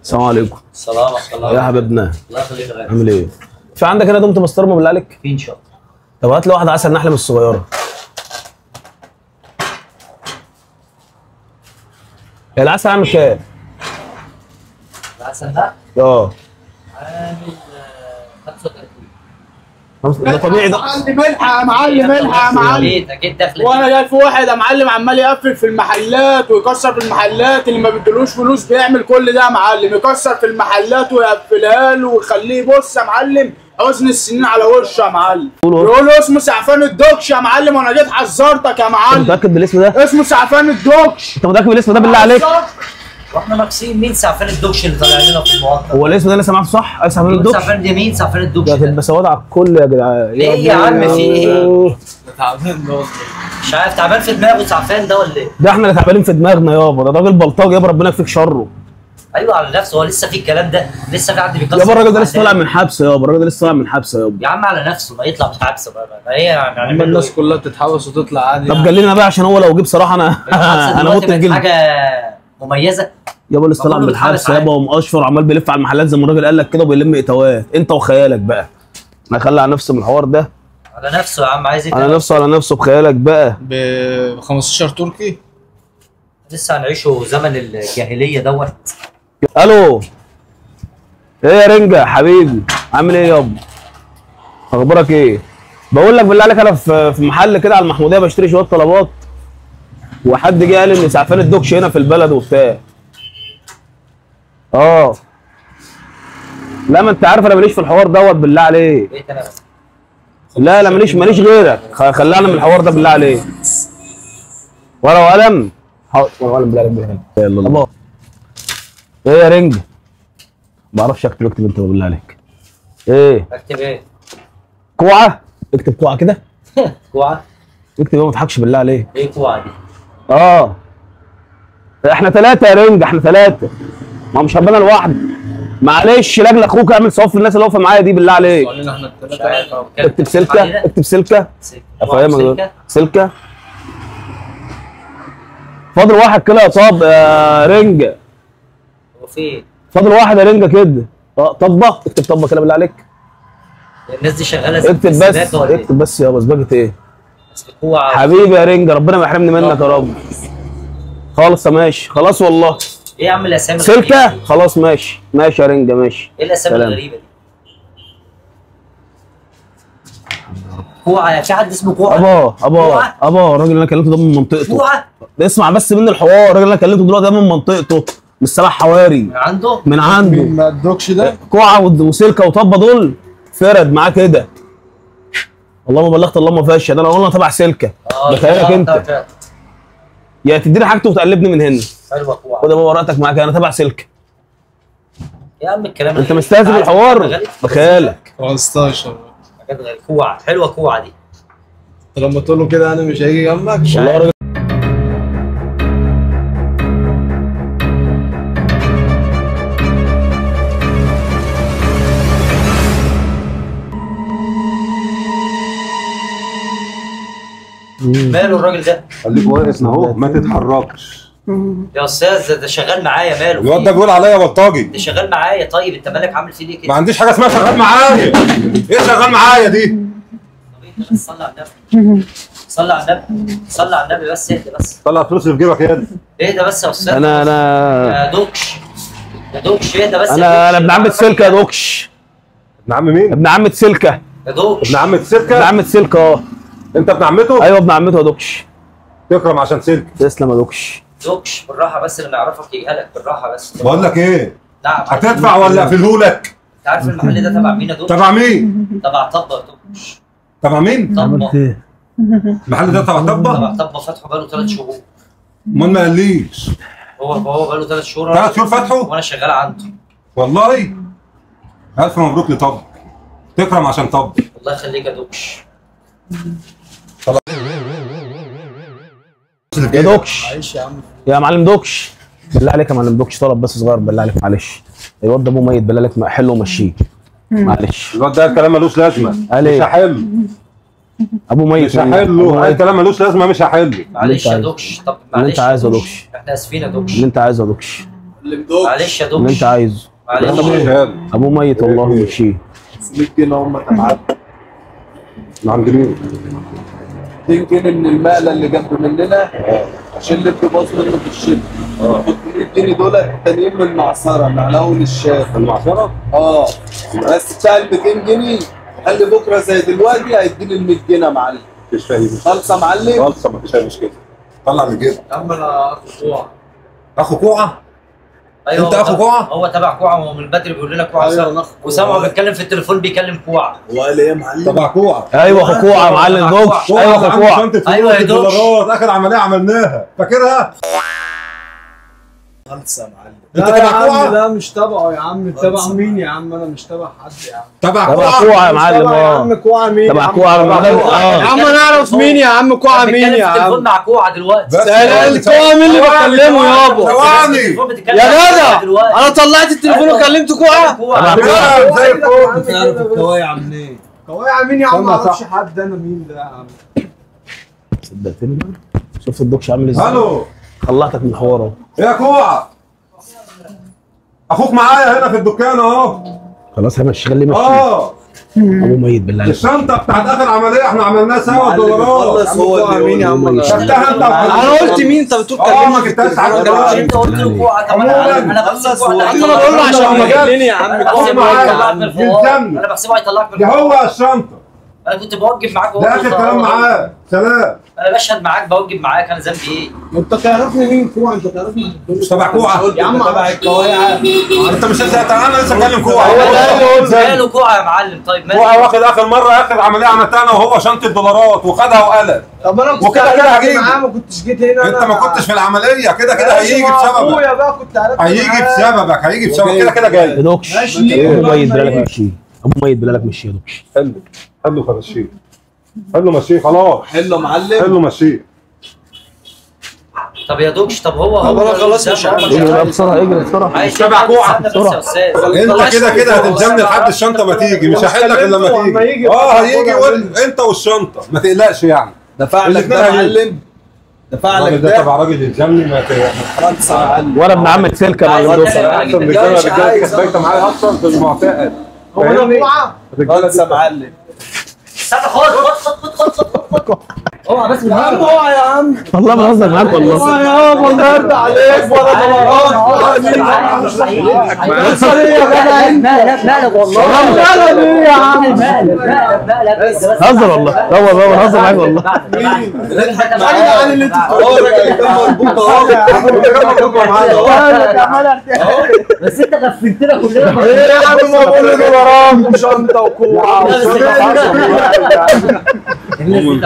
السلام عليكم. السلام ورحمة الله. يا حبيبنا الله يخليك يا غالي. عامل ايه؟ في عندك هنا دومت بسطرمه بالله عليك؟ في ان شاء الله. طب هات لي واحدة عسل نحله من الصغيرة. العسل عامل كام؟ العسل ده؟ اه عامل 35. ده طبيعي ده. معلم الحق يا معلم، الحق يا معلم. وانا جاي في واحد يا معلم عمال يقفل في المحلات ويكسر في المحلات، اللي ما بيدلوش فلوس بيعمل كل ده يا معلم، يكسر في المحلات ويقفلها له ويخليه يبص يا معلم حزن السنين على وشه يا معلم. يقول اسمه سعفان الدوكش يا معلم، وانا جيت حذرتك يا معلم. انت متاكد بالاسم ده؟ اسمه سعفان الدوكش. انت متاكد بالاسم ده بالله عليك؟ واحنا ناقصين مين سعفان الدوكش اللي طالع لنا في المواقع؟ هو الاسم ده اللي سمعته صح؟ اي سعفان الدوكش؟ سعفان ده مين سعفان الدوكش ده؟ هتبقى سواد على الكل يا جدعان. ليه يا عم في ايه؟ ده تعبان ده والله. مش عارف تعبان في دماغه سعفان ده ولا ايه؟ ده احنا اللي تعبانين في دماغنا يابا، ده راجل بلطجي يابا ربنا يكفيك شره. ايوه على نفسه، هو لسه في الكلام ده؟ لسه في حد بيكسر يابا الراجل ده لسه طالع من حبس يابا، الراجل ده لسه طالع من حبس يابا. يا عم على نفسه ما يطلع من حبس بقى، ما هي يعني الناس كلها بتتحبس وتطلع عادي. طب جلينا بقى عشان هو لو جه بصراحة انا انا مت في جلدي. حاجة مميزة يابا لسه طالع من الحبس يابا ومقشر وعمال بيلف على المحلات زي ما الراجل قال لك كده وبيلم اتوات، انت وخيالك بقى. انا خلي على نفسه من الحوار ده. على نفسه يا عم، عايز ايه؟ على نفسه، على نفسه بخيالك بقى. ب 15 تركي لسه هنعيشه زمن الجاهلية دوت. الو ايه يا رنجه حبيبي، عامل ايه يابا؟ اخبارك ايه؟ بقول لك بالله عليك انا في محل كده على المحموديه بشتري شوية طلبات، وحد جه قال ان سعفان الدوكش هنا في البلد وبتاع. اه لا ما انت عارف انا ماليش في الحوار دوت بالله عليك. لا لا ماليش غيرك، خلعنا من الحوار ده بالله عليك. ورقة وقلم؟ حاضر ورقة وقلم بالله عليك. يلا الله. ايه يا رنج؟ ما اعرفش اكتب، اكتب انت بالله عليك. ايه؟ اكتب ايه؟ كوعه؟ اكتب كوعه كده. كوعه؟ اكتب ايه ما تضحكش بالله عليك. ايه كوعه دي؟ اه احنا ثلاثة يا رنج، احنا ثلاثة. ما هو مش هبقى انا لوحدي. معلش لاجل اخوك اعمل صف الناس اللي واقفة معايا دي بالله عليك. اكتب سلكه، اكتب سلكه. افهمك سلكه. فاضل واحد كده يا طب يا رنجه. هو في ايه؟ فاضل واحد يا رنجه كده. اه طبه، اكتب طبه كده بالله عليك. الناس دي شغالة. اكتب بس، اكتب بس يابا. سباكه ايه؟ حبيبي يا رنجه ربنا ما يحرمني منك يا رب. خالص ماشي، خلاص والله. ايه يا عم الاسامي سلكه؟ خلاص ماشي، ماشي يا رنجه ماشي. ايه الاسامي الغريبة دي؟ كوعه، في حد اسمه كوعه؟ ابا ابا ابا الراجل اللي انا كلمته ده من منطقته. كوعه؟ اسمع بس مني الحوار، الراجل اللي انا كلمته دلوقتي ده من منطقته، من السبع حواري. من عنده؟ من عنده. من الدوكش ده؟ كوعه وسلكه وطبه دول فرد معاه كده. اللهم بلغت اللهم فاشل، ده انا قلنا تبع سلكه. بخيالك انت. يا تديني حاجته وتقلبني من هنا. حلوة كوعه. خد يا بابا ورقتك معاك، انا تبع سلكه. يا عم الكلام انت مستهزئ بالحوار؟ بخيالك. 15 حاجات غريبة. كوعه، حلوة كوعه دي. انت لما تقول له كده انا مش هيجي جنبك؟ والله ماله الراجل ده؟ خليك واقف اهو ما تتحركش يا استاذ، ده شغال معايا. ماله؟ الواد ده بيقول عليا بلطجي. ده شغال معايا. طيب انت مالك عامل فيه ليه كده؟ ما عنديش حاجة اسمها شغال معايا. ايه شغال معايا دي؟ طب انت بس صلي على النبي، صلي على النبي، صلي على النبي بس، اهدى بس. طلع فلوس اللي في جيبك يا اهدى بس يا استاذ. انا يا دوكش، يا دوكش اهدى بس. انا ابن عمة سلكه يا دوكش. ابن عم مين؟ ابن عمة سلكه يا دوكش. ابن عمة سلكه؟ ابن عمة سلكه. اه انت ابن عمته؟ ايوه ابن عمته يا دوكش. تكرم عشان سلك. تسلم يا دوكش. دوكش بالراحة بس، اللي ما يعرفك يجهلك. بالراحة بس. بقول لك ايه؟ نعم. هتدفع ولا اقفلهولك؟ انت عارف المحل ده تبع مين يا دوكش؟ تبع مين؟ تبع طبه يا دوكش. تبع مين؟ طبه. المحل ده تبع طبه؟ تبع طبه، فاتحة بقاله 3 شهور. امال ما قاليش. هو بقاله 3 شهور. 3 شهور فاتحة؟ وانا شغال عنده. والله؟ الف مبروك لطبه. تكرم عشان طبه. الله يخليك يا دوكش. يا دوكش معلش يا عم يا معلم دوكش، بالله عليك يا معلم دوكش، طلب بس صغير بالله عليك معلش. الواد ده ابوه ميت بالله عليك، حله ومشيه معلش. الواد ده الكلام ملوش لازمه. قال ايه؟ مش هحله. ابوه ميت مش هحله، قال كلام ملوش لازمه مش هحله. معلش يا دوكش. طب معلش اللي انت عايزه يا دوكش. احنا اسفين يا دوكش. اللي انت عايزه يا دوكش. معلش يا دوكش اللي انت عايزه. معلش ابوه ميت والله مشيه. 500 جنيه هم يا معلم. من عند مين؟ 200 جنيه من المقله اللي جنب مننا عشان اللي باظ منه في الشتاء. 300 جنيه دول التانيين من المعصره من على اول الشارع. المعصره؟ بس بتاع ال 200 جنيه قال لي بكره زي دلوقتي هيديني ال 100 جنيه يا معلم. مفيش اي مشكلة. خالصة يا معلم؟ خالصة مفيش اي مشكلة. طلع من جيبك. يا عم انا اخو كوعه. اخو كوعه؟ ايوه انت اخو كوعه؟ هو تبع كوعه ومن بدري بيقول لنا كوعه. ايوه وسامعه بيتكلم في التليفون بيكلم كوعه. هو قال ايه يا معلم؟ تبع كوعه. ايوه اخو كوعه يا معلم دوكش. ايوه اخو كوعه. ايوه يا دوكش. اخر عملية عملناها فاكرها؟ خالصة يا معلم. انت تبع كوعه؟ لا مش تبعه يا عم. تبع مين يا عم؟ انا مش تبع حد يا عم. تبع كوعه يا معلم. يا عم كوعه مين؟ تبع كوعه يا عم. انا اعرف مين يا عم كوعه مين يا عم؟ مع كوعه دلوقتي. كوعه مين اللي بكلمه يابا؟ ثواني يا جدع، انا طلعت التليفون وكلمت كوعه. تبع زي الفل. تعرف الكوايع منين؟ كوايع مين يا عم؟ ما اعرفش حد انا مين ده يا عم. صدقتني بقى؟ شفت الدوكش عامل ازاي؟ الو طلعتك من حواره يا كوعه. اخوك معايا هنا في الدكان اهو. خلاص همشي خليه مشي. ابوه ميت بالله عليك. الشنطة بتاعت اخر عملية احنا عملناها سوا الدولارات. هو اللي مين يا عم؟ شفتها انت؟ انا قلت مين؟ انت بتقول كلمني. ما جبتهاش عندي. انت قلت له كوعه. طب انا بحسب كوعه. انا بقول له عشان يكلمني يا عم. انا بحسبه هيطلعك من يا هو الشنطة. انا كنت بوجب معاك. ده اخر كلام معاه. سلام. انا بشهد معاك بوجب معاك. انا ذنبي ايه؟ انت تعرفني مين كوعه؟ انت تعرفني مش تبع كوعه يا عم؟ تبع الكوايع. انت مش لسه انا لسه بكلم كوعه. هو ماله كوعه يا معلم؟ طيب ماله كوعه؟ واخد اخر مرة اخر عملية عملتها انا وهو شنطه دولارات وخدها وقلب. طب انا كنت وكده كده هجيبه معاه. ما كنتش جيت هنا. انت ما كنتش في العملية. كده كده هيجي بسببك. اخويا بقى كنت عارف هيجي بسببك. هيجي بسببك كده كده جاي. يا دوكش ابو ميت بالله عليك مشيه. ابو ميت بالله عليك مشيه يا دوكش. حلو حلو خلاص حلو مشيه خلاص. حلو يا معلم. حلو مشيه. طب يا دوكش، طب هو طب انا خلاص مش عارف. اجري بسرعة، اجري بسرعة. مش تبع كوعه. انت كده كده هتلزمني لحد الشنطة ما تيجي. مش هحلك الا لما تيجي. هيجي انت والشنطه ما تقلقش يعني. دفع لك ده يا معلم. دفع لك ده تبع راجل يلزمني. ما خالصة يا معلم. وانا ابن عم السلكه يا معلم دوكش. احسن رجاله. رجاله كانت بايته معايا اصلا في المعتقل. هو انا كوعه؟ خالصة يا معلم. استنى خد خد خد خد خد خد. اوعى بس. يا عم اوعى يا عم. والله بهزر معاك والله. اوعى يا عم والله يرضى عليك. ولا دولارات. مقلب مقلب والله. مقلب ايه يا عم؟ مقلب مقلب مقلب. هزر والله. هو بهزر معاك والله. يا اللي انت بتقوله. الراجل ده مربوط اهو. بس انت غفلتنا كلنا. ايه يا عم؟ ما بقول دولارات وشنطه وكوعه. الناس